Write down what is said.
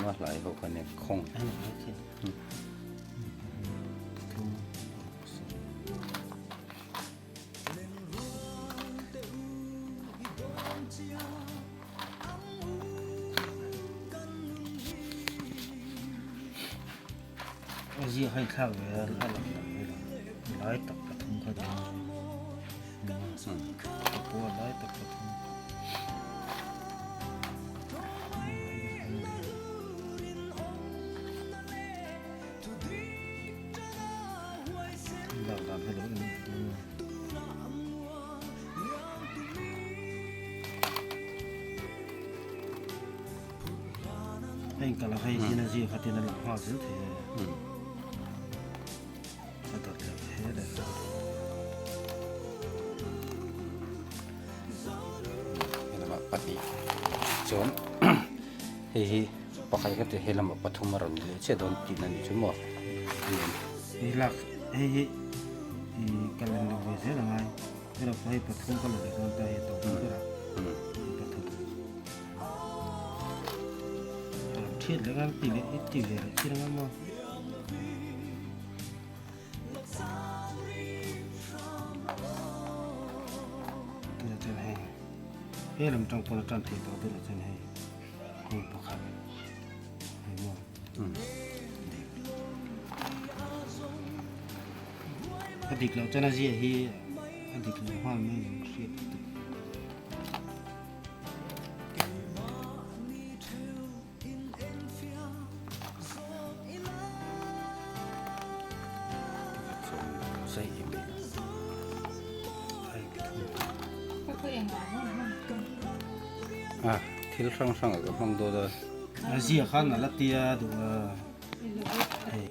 a hlai ho kha nia khawng. A ziak a inthlak ve a, a lang lang vel a, lai tak pathum kha dawn a ni a pawh a lai tak pathum. Lak dan hi lo en dawn a. Heng kala hei hian a zia kha tin a lang nghal zel thei a. A dawt leh he leh a. Helamah pahnih chuan hei hi pakhat kha ti helamah pathum a rawn ni leh chiah dawn tihna ni chu maw. Hei lak hei hi i kal en lo ve zel angai. Hei pawh hei pathum ka la leh dawn ta hei tawp ber a. Pathum. Thiat leh ngang ti leh i ti ve leh chin anga maw. Tuna chuan hei he lam tang pawn a tan thei tawh tuna chuan hei hei pakhat hei maw. A dik loh chuan a zia hi a dik loh nghal mai ang hriat lutuk. Ah, thil hrang hrang ah ka hmang dawt a. A zia khan a la tia duh a. Hei.